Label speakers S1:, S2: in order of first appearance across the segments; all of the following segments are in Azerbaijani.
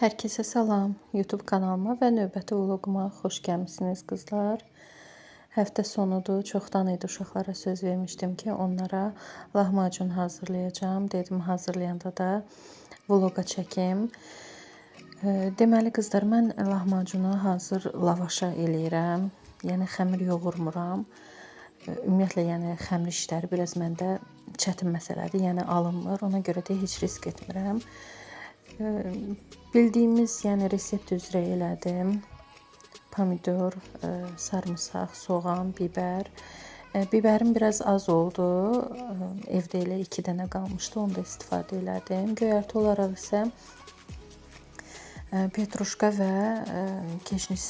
S1: Herkese salam. YouTube kanalıma və növbəti vloguma xoş gəlmisiniz qızlar. Həftə sonudur. Çoxdan idi uşaqlara söz vermişdim ki, onlara lahmacun hazırlayacağam. Dedim hazırlayanda da vloga çəkim. Deməli qızlar, mən lahmacunu hazır lavaşa eləyirəm. Yəni xəmir yoğurmuram. Ümumiyyətlə, yəni xəmir işləri biraz məndə çətin məsələdir. Yəni alınmır. Ona görə də heç risk etmirəm. Bildiyimiz, yəni resept üzrə elədim. Pomidor, sarımsaq, soğan, biber. Bibərim biraz az oldu. Evdə elə 2 dənə qalmışdı, onu da istifadə elədim. Göyərti olaraq isə petruşka və keşniş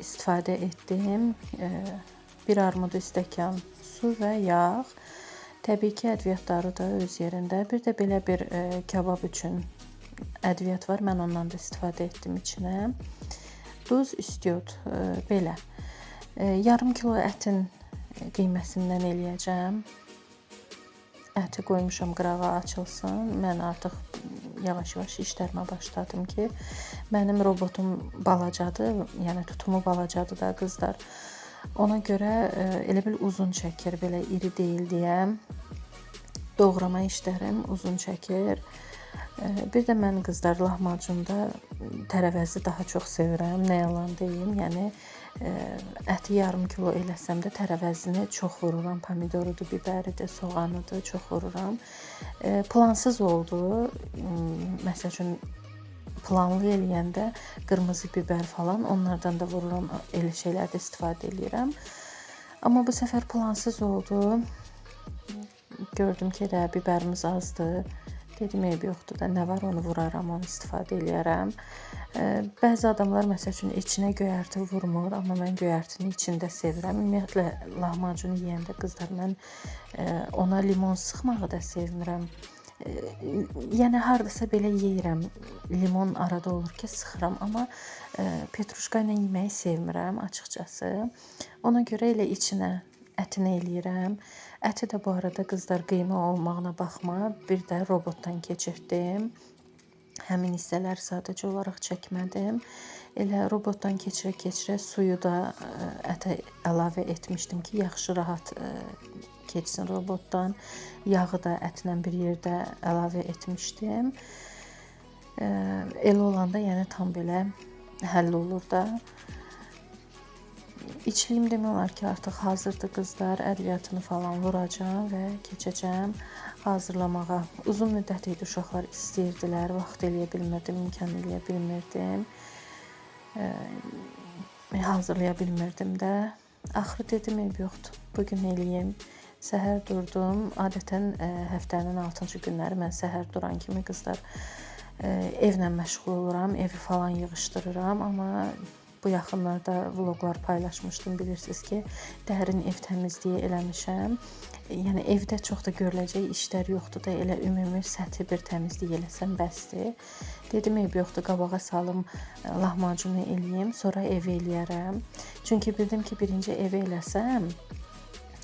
S1: istifadə etdim. Bir armudu stəkan su və yağ. Təbii ki, ədviyyatları da öz yerində. Bir də belə bir kabab üçün ədviyyat var. Mən ondan da istifadə etdim içinə. Duz, istiot, belə. Yarım kilo ətin qiyməsindən eləyəcəm. Əti qoymuşam qırağa açılsın. Mən artıq yavaş-yavaş işlərimə başladım ki, mənim robotum balacadır, yəni tutumu balacadır da qızlar. Ona görə elə bil uzun çəkir, belə iri deyil deyə doğrama işlərim uzun çəkir. Bir də mən qızlar lahmacunda tərəvəzi daha çox sevirəm. Nə yalan deyim. Yəni əti yarım kilo eləsəm də tərəvəzini çox vururam. Pomidorudur, bibəridir, soğanıdır, çox vururam. Plansız oldu. Məsəl üçün planlı eləyəndə qırmızı biber falan onlardan da vururam. Elə şeylərdə istifadə eləyirəm. Amma bu səfər plansız oldu. Gördüm ki, elə biberimiz azdır. Dedim, eybi yoxdur da, nə var onu vuraram, onu istifadə eləyərəm. Bəzi adamlar məsəl üçün içinə göyərti vurmur, amma mən göyərtini içində sevirəm. Ümumiyyətlə lahmacunu yeyəndə qızlar mən ona limon sıxmağı da sevmirəm. Yəni hardasa belə yeyirəm. Limon arada olur ki, sıxıram, amma petruşka ilə yeməyi sevmirəm açıqcası. Ona görə elə içinə ətini eləyirəm. Əti də bu arada qızlar qıyma olmağına baxma, bir də robotdan keçirtdim. Həmin hissələri sadəcə olaraq çəkmədim. Elə robotdan keçirə-keçirə suyu da ətə əlavə etmişdim ki, yaxşı rahat keçsin robotdan. Yağı da ətlə bir yerdə əlavə etmişdim. Elə olanda yəni tam belə həll olur da. İçliyim demək olar ki, artıq hazırdır qızlar. Ədviyyatını falan vuracağam və keçəcəm hazırlamağa. Uzun müddət idi uşaqlar istəyirdilər, vaxt eləyə bilmirdim, imkan eləyə bilmirdim. Hazırlaya bilmirdim də. Axırı dedim, eybi yoxdur, bugün eləyim. Səhər durdum. Adətən həftənin 6-cı günləri mən səhər duran kimi qızlar evlə məşğul oluram, evi falan yığışdırıram, amma bu yaxınlarda vloqlar paylaşmışdım. Bilirsiniz ki, dərin ev təmizliyi eləmişəm. Yəni evdə çox da görüləcək işlər yoxdur da, elə ümumi səthi bir təmizlik eləsəm bəsdir. Dedim, eybi yoxdur, qabağa salım, lahmacunu eləyim, sonra evi eləyərəm. Çünki bildim ki, birinci evi eləsəm,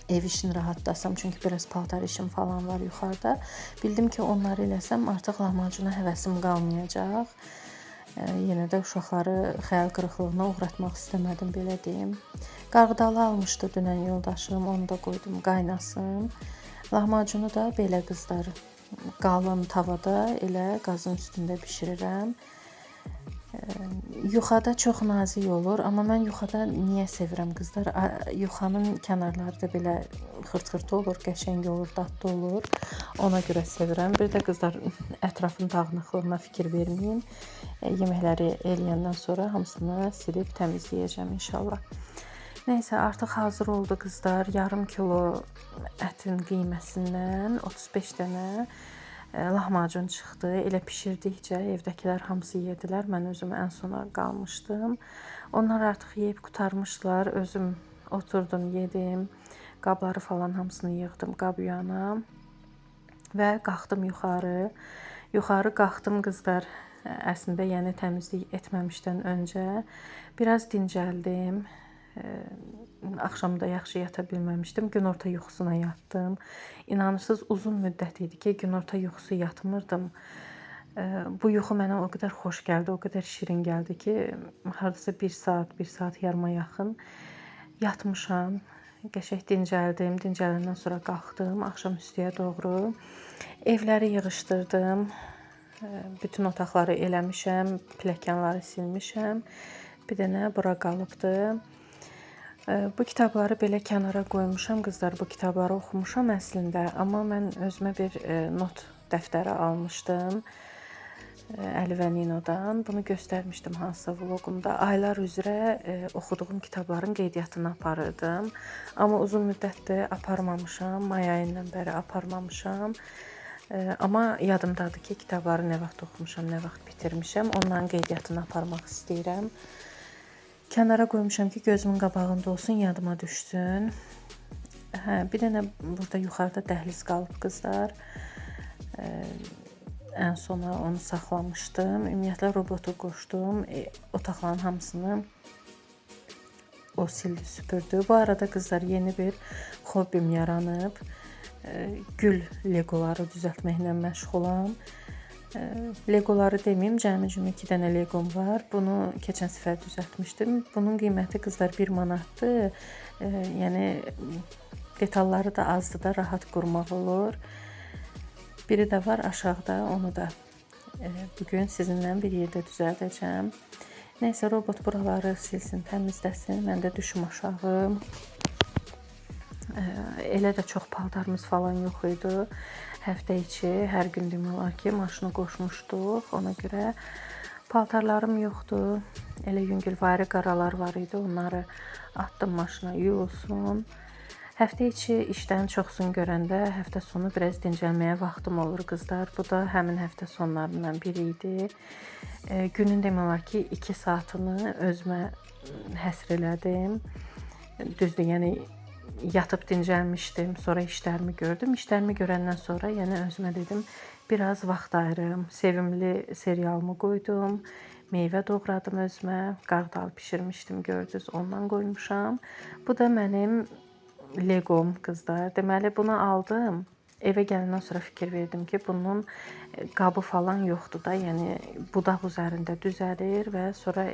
S1: ev işini rahatlasam, çünki biraz paltar işim falan var yuxarıda. Bildim ki, onları eləsəm artıq lahmacuna həvəsim qalmayacaq. Yenə də uşaqları xəyal qırıqlığına uğratmaq istəmədim, belə deyim. Qarğıdalı almışdı dünən yoldaşım, onu da qoydum qaynasın. Lahmacunu da belə qızlar qalın tavada elə qazın üstündə bişirirəm. Yuxada çox nazik olur, amma mən yuxada niyə sevirəm qızlar? Yuxanın kənarları da belə xırt-xırt olur, qəşəng olur, dadlı olur. Ona görə sevirəm. Bir də qızlar ətrafın dağınıqlığına fikir verməyin. Yeməkləri eləyəndən sonra hamısını silib təmizləyəcəm inşallah. Nəysə, artıq hazır oldu qızlar. Yarım kilo ətin qiyməsindən 35 dənə lahmacun çıxdı. Elə bişirdikcə evdəkilər hamısı yedilər. Mən özüm ən sona qalmışdım. Onlar artıq yeyib qurtarmışdılar. Özüm oturdum, yedim. Qabları falan hamısını yığdım qab yana və qalxdım yuxarı. Yuxarı qalxdım qızlar. Əslində, yəni təmizlik etməmişdən öncə biraz dincəldim. Axşam da yaxşı yata bilməmişdim. Günorta yuxusuna yatdım. İnanırsınız, uzun müddət idi ki, günorta yuxusu yatmırdım. Bu yuxu mənə o qədər xoş gəldi, o qədər şirin gəldi ki, hardasa 1 saat, 1 saat yarıma yaxın yatmışam. Qəşəng dincəldim. Dincələndən sonra qalxdım axşam üstüyə doğru. Evləri yığışdırdım. Bütün otaqları eləmişəm, pilləkənləri silmişəm. Bir dənə bura qalıbdı. Bu kitabları belə kənara qoymuşam qızlar. Bu kitabları oxumuşam əslində, amma mən özümə bir not dəftəri almışdım. Əli və Ninodan. Bunu göstərmişdim hansısa vloqumda. Aylar üzrə oxuduğum kitabların qeydiyyatını aparırdım. Amma uzun müddətdir aparmamışam. May ayından bəri aparmamışam. Amma yadımdadır ki, kitabları nə vaxt oxumuşam, nə vaxt bitirmişəm. Onların qeydiyyatını aparmaq istəyirəm. Kənara qoymuşam ki, gözümün qabağında olsun, yadıma düşsün. Hə, bir dənə burada yuxarıda dəhliz qalıb qızlar. Ən sona onu saxlamışdım. Ümumiyyətlə robotu qoşdum. Otaqların hamısını o sildi, süpürdü. Bu arada qızlar yeni bir hobbim yaranıb. Gül legoları düzəltməklə məşğulam. Legoları deməyim, cəmi-cümü 2 dənə legom var. Bunu keçən səfər düzəltmişdim. Bunun qiyməti qızlar 1 manatdır. Yəni detalları da azdır da, rahat qurmaq olur. Biri də var aşağıda, onu da bugün sizinlə bir yerdə düzəldəcəm. Nəysə, robot buraları silsin, təmizləsin. Mən də düşüm aşağı. Elə də çox paltarımız falan yox idi. Həftə içi hər gün demək olar ki, maşını qoşmuşduq. Ona görə paltarlarım yoxdur. Elə yüngülvari qaralar var idi. Onları atdım maşına yuyulsun. Həftə içi işlərin çoxsunu görəndə həftə sonu biraz dincəlməyə vaxtım olur qızlar. Bu da həmin həftə sonlarından biri idi. Günün demək olar ki, 2 saatını özümə həsr elədim. Düzdür, yəni yatıb dincəlmişdim, sonra işlərimi gördüm. İşlərimi görəndən sonra yəni özümə dedim, biraz vaxt ayırım. Sevimli serialımı qoydum. Meyvə doğradım özümə. Qardalı bişirmişdim, gördünüz, ondan qoymuşam. Bu da mənim Legom qızlar. Deməli bunu aldım. Evə gələndən sonra fikir verdim ki, bunun qabı falan yoxdur da. Yəni budaq üzərində düzəlir və sonra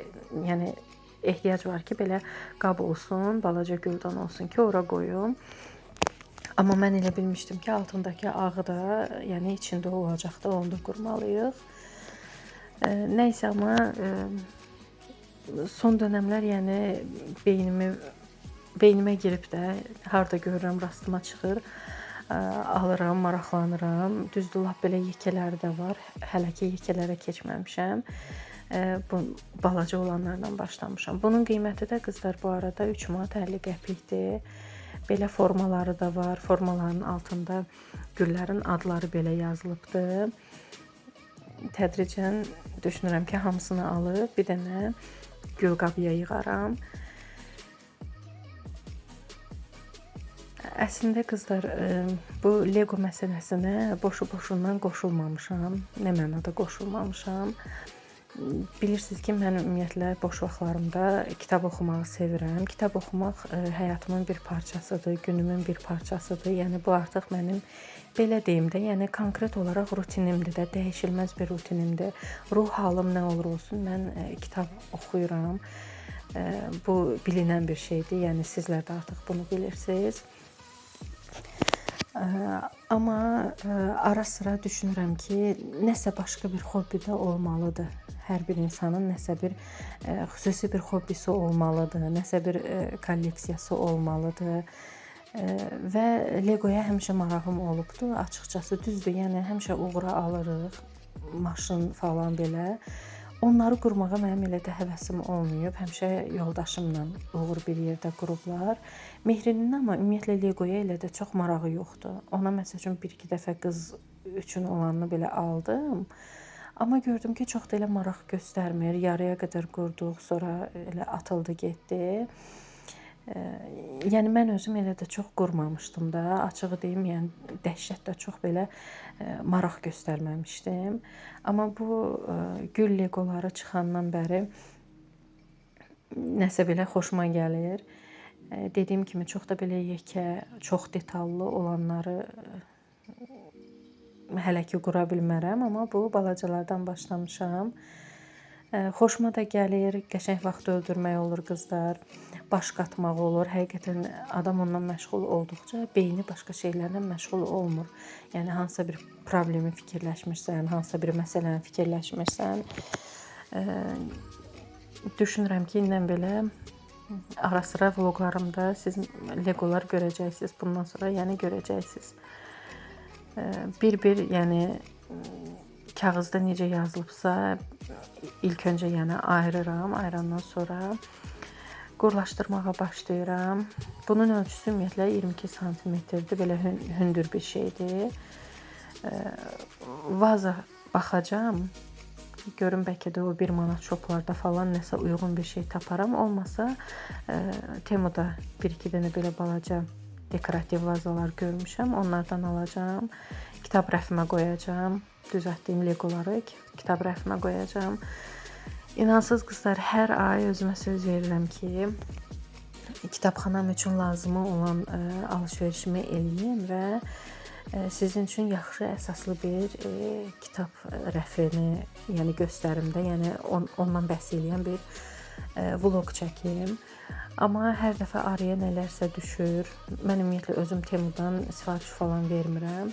S1: yəni ehtiyac var ki, belə qab olsun, balaca güldan olsun ki, ora qoyum. Amma mən elə bilmişdim ki, altındakı ağı da, yəni içində olacaq da, onu da qurmalıyıq. Nəysə, amma son dönəmlər yəni beynimə girib də, harda görürəm, rastıma çıxır, alıram, maraqlanıram. Düzdür, lap belə yekələri də var. Hələ ki yekələrə keçməmişəm. Bu balaca olanlardan başlamışam. Bunun qiyməti də qızlar bu arada 3 manat 50 qəpikdir. Belə formaları da var. Formaların altında güllərin adları belə yazılıbdır. Tədricən düşünürəm ki, hamısını alıb bir dənə gül qabıya yığaram. Əslində qızlar, bu Lego məsələsinə boşu-boşundan qoşulmamışam. Nə mənada qoşulmamışam. Bilirsiniz ki, mən ümumiyyətlə boş vaxtlarımda kitab oxumağı sevirəm. Kitab oxumaq həyatımın bir parçasıdır, günümün bir parçasıdır. Yəni bu artıq mənim belə deyim də, yəni konkret olaraq rutinimdir də, dəyişilməz bir rutinimdir. Ruh halım nə olur olsun, mən kitab oxuyuram. Bu bilinən bir şeydir. Yəni sizlər də artıq bunu bilirsiniz. Amma ara sıra düşünürəm ki, nəsə başqa bir hobbi də olmalıdır. Hər bir insanın nəsə bir xüsusi bir hobbisi olmalıdır, nəsə bir kolleksiyası olmalıdır. Və Legoya həmişə marağım olubdur. Açıqcası düzdür, yəni həmişə uğura alırıq, maşın falan belə. Onları qurmağa mənim elə də həvəsim olmayıb. Həmişə yoldaşımla uğur bir yerdə qurublar. Mehrinin amma ümumiyyətlə Legoya elə də çox marağı yoxdur. Ona məsəl üçün bir-iki dəfə qız üçün olanını belə aldım. Amma gördüm ki, çox da elə maraq göstərmir. Yarıya qədər qurduq, sonra elə atıldı, getdi. Yəni mən özüm elə də çox qurmamışdım da. Açığı deyim, yəni dəhşət də çox belə maraq göstərməmişdim. Amma bu gül legoları çıxandan bəri nəsə belə xoşuma gəlir. Dediyim kimi çox da belə yekə, çox detallı olanları hələ ki qura bilmərəm, amma bu balacalardan başlamışam. Xoşuma da gəlir, qəşəng vaxt öldürmək olur qızlar, baş qatmaq olur. Həqiqətən adam ondan məşğul olduqca beyni başqa şeylərlə məşğul olmur. Yəni hansısa bir problemi fikirləşmirsən, hansısa bir məsələni fikirləşmirsən. Düşünürəm ki, indən belə ara-sıra vloqlarımda siz legolar görəcəksiniz. Bundan sonra yəni görəcəksiniz. Bir-bir, yəni kağızda necə yazılıbsa ilk öncə yəni ayırıram. Ayırandan sonra qurlaşdırmağa başlayıram. Bunun ölçüsü ümumiyyətlə 22 santimetrdir. Belə hündür bir şeydir. Vaza baxacağam. Görüm bəlkə də o 1 manat shoplarda falan nəsə uyğun bir şey taparam. Olmasa Temuda 1-2 dənə belə balaca dekorativ vazalar görmüşəm. Onlardan alacağam. Kitab rəfimə qoyacağam. Düzəltdiyim legoları kitab rəfimə qoyacağam. İnansız qızlar, hər ay özümə söz verirəm ki, kitabxanam üçün lazımı olan alış-verişimi eləyim və sizin üçün yaxşı, əsaslı bir kitab rəfini, yəni göstərim də, yəni ondan bəhs eləyən bir vlog çəkim. Amma hər dəfə araya nələrsə düşür. Mən ümumiyyətlə özüm Temudan sifariş falan vermirəm.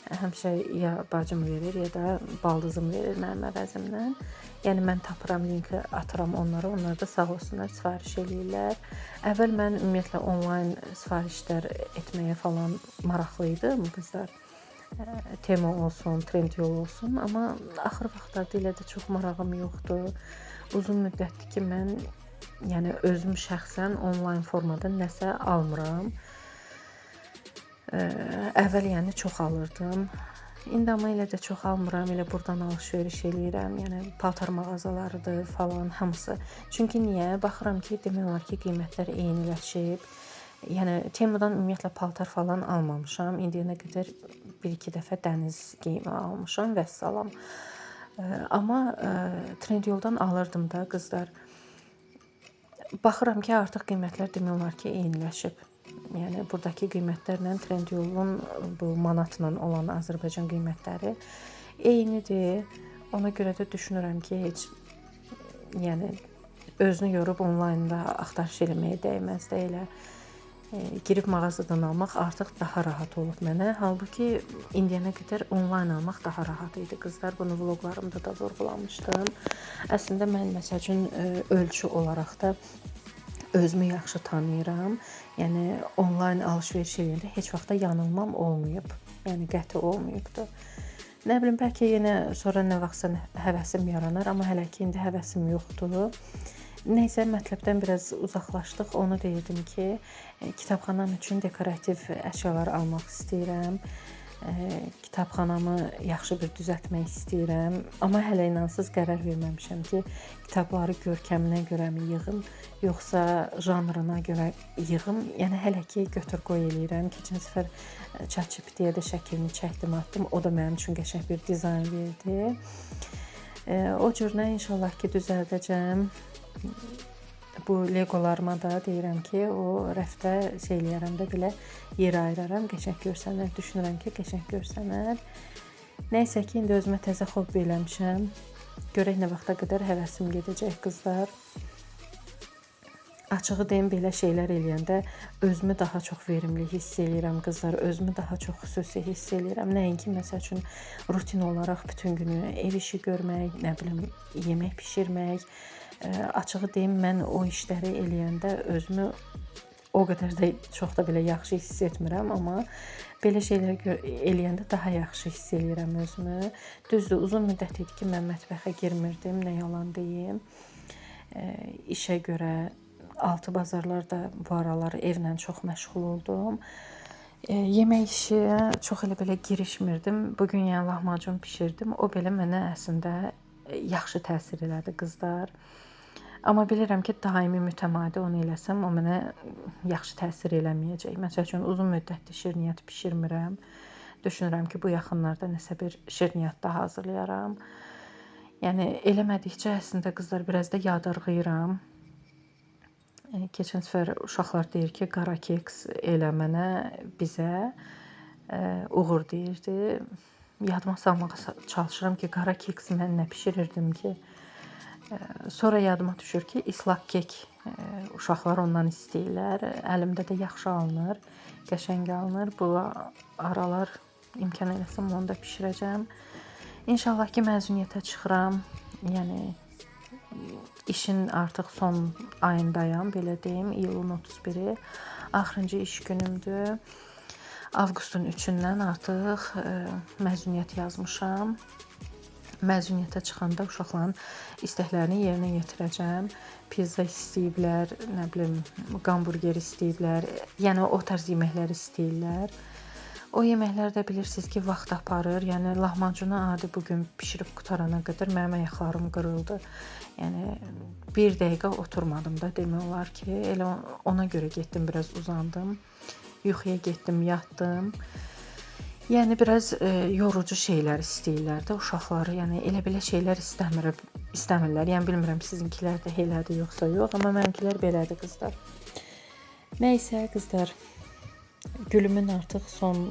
S1: Həmişə ya bacım verir, ya da baldızım verir mənim əvəzimdən. Yəni mən tapıram, linki atıram onlara. Onlar da sağ olsunlar sifariş eləyirlər. Əvvəl mən ümumiyyətlə onlayn sifarişlər etməyə falan maraqlı idim qızlar. Temu olsun, Trendyol olsun, amma axır vaxtlarda elə də çox marağım yoxdur. Uzun müddətdir ki, mən yəni özüm şəxsən onlayn formada nəsə almıram. Əvvəl yəni çox alırdım. İndi amma elə də çox almıram. Elə burdan alış-veriş eləyirəm. Yəni paltar mağazalarıdır falan hamısı. Çünki niyə? Baxıram ki, demək olar ki, qiymətlər eyniləşib. Yəni Temudan ümumiyyətlə paltar falan almamışam. İndiyənə qədər 1-2 dəfə dəniz geyimi almışam, vəssalam. Amma Trendyoldan alırdım da qızlar. Baxıram ki, artıq qiymətlər demək olar ki, eyniləşib. Yəni buradakı qiymətlərlə Trendyolun bu manatla olan Azərbaycan qiymətləri eynidir. Ona görə də düşünürəm ki, heç yəni özünü yorub onlaynda axtarış eləməyə dəyməz də, elə girib mağazadan almaq artıq daha rahat olub mənə. Halbuki indiyənə qədər onlayn almaq daha rahat idi qızlar. Bunu vloqlarımda da vurğulamışdım. Əslində mən məsəl üçün ölçü olaraq da özümü yaxşı tanıyıram. Yəni onlayn alış-veriş eləyəndə heç vaxt da yanılmam olmayıb. Yəni qəti olmayıbdır. Nə bilim, bəlkə yenə sonra nə vaxtsa həvəsim yaranar, amma hələ ki indi həvəsim yoxdur. Nəysə, mətləbdən biraz uzaqlaşdıq. Onu deyirdim ki, kitabxanam üçün dekorativ əşyalar almaq istəyirəm. Kitabxanamı yaxşı bir düzəltmək istəyirəm. Amma hələ inansız qərar verməmişəm ki, kitabları görkəminə görəmi yığım, yoxsa janrına görə yığım. Yəni hələ ki götür-qoy eləyirəm. Keçən səfər ChatGPT-yə də şəklini çəkdim, atdım. O da mənim üçün qəşəng bir dizayn verdi. O cür nə inşallah ki düzəldəcəm. Bu legolarıma da deyirəm ki, o rəfdə şey eləyərəm də, belə yer ayıraram, qəşəng görsənər. Düşünürəm ki, qəşəng görsənər. Nəysə ki, indi özümə təzə hobbi eləmişəm. Görək nə vaxta qədər həvəsim gedəcək qızlar. Açığı deyim, belə şeylər eləyəndə özümü daha çox verimli hiss eləyirəm qızlar, özümü daha çox xüsusi hiss eləyirəm. Nəinki məsəl üçün rutin olaraq bütün günü ev işi görmək, nə bilim, yemək bişirmək. Açığı deyim, mən o işləri eləyəndə özümü o qədər də çox da belə yaxşı hiss etmirəm, amma belə şeylər eləyəndə daha yaxşı hiss eləyirəm özümü. Düzdür, uzun müddət idi ki, mən mətbəxə girmirdim, nə yalan deyim. İşə görə altı bazarlarda bu aralar evlə çox məşğul oldum. Yemək işi çox elə belə girişmirdim. Bu gün yəni lahmacun bişirdim. O belə mənə əslində yaxşı təsir elədi qızlar. Amma bilirəm ki, daimi mütəmadi onu eləsəm, o mənə yaxşı təsir eləməyəcək. Məsəl üçün uzun müddətdir şirniyyat bişirmirəm. Düşünürəm ki, bu yaxınlarda nəsə bir şirniyyat da hazırlayaram. Yəni eləmədikcə əslində qızlar biraz da yadırğıyıram. Keçən səfər uşaqlar deyir ki, qara keks elə mənə, bizə Uğur deyirdi. Yadıma salmağa çalışıram ki, qara keks mən nə bişirirdim ki? Sonra yadıma düşür ki, islaq kek uşaqlar ondan istəyirlər. Əlimdə də yaxşı alınır, qəşəng alınır. Bu aralar imkan eləsəm onu da bişirəcəm. İnşallah ki, məzuniyyətə çıxıram. Yəni işin artıq son ayındayam, belə deyim, iyulun 31-i axırıncı iş günümdür. Avqustun 3-dən artıq məzuniyyət yazmışam. Məzuniyyətə çıxanda uşaqların istəklərini yerinə yetirəcəm. Pizza istəyiblər, nə bilim, hamburger istəyiblər. Yəni o tərz yeməklər istəyirlər. O yeməklər də bilirsiniz ki, vaxt aparır. Yəni lahmacunu adi bu gün bişirib qutarana qədər mənim ayaqlarım qırıldı. Yəni bir dəqiqə oturmadım da demək olar ki, elə ona görə getdim, biraz uzandım. Yuxuya getdim, yatdım. Yəni biraz yorucu şeylər istəyirlər də uşaqlar. Yəni elə belə şeylər istəmirlər. Yəni bilmirəm sizinkilər də elədir yoxsa yox, amma mənimkilər belədir qızlar. Nəysə qızlar, gülümün artıq son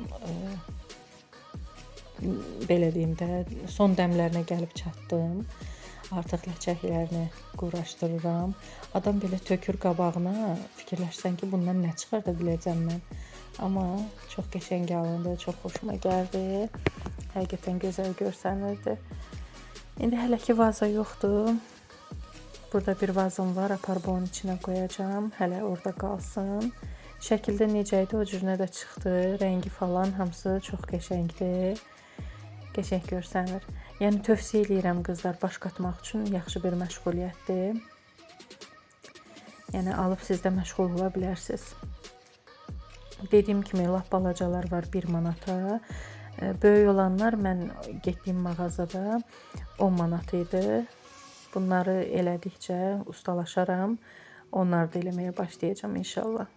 S1: belə deyim də, son dəmlərinə gəlib çatdım. Artıq ləçəklərini quraşdırıram. Adam belə tökür qabağına, fikirləşsən ki, bundan nə çıxarda biləcəm mən. Amma çox qəşəng alındı, çox xoşuma gəldi. Həqiqətən gözəl görsənirdi. İndi hələ ki vaza yoxdur. Burada bir vazım var, aparıb onun içinə qoyacağam. Hələ orada qalsın. Şəkildə necə idi, o cürünə də çıxdı. Rəngi falan hamısı çox qəşəngdir. Qəşəng görsənir. Yəni tövsiyə eləyirəm qızlar, baş qatmaq üçün yaxşı bir məşğuliyyətdir. Yəni alıb siz də məşğul ola bilərsiniz. Dediyim kimi lap balacalar var 1 manata. Böyük olanlar mən getdiyim mağazada 10 manat idi. Bunları elədikcə ustalaşaram. Onları da eləməyə başlayacağam inşallah.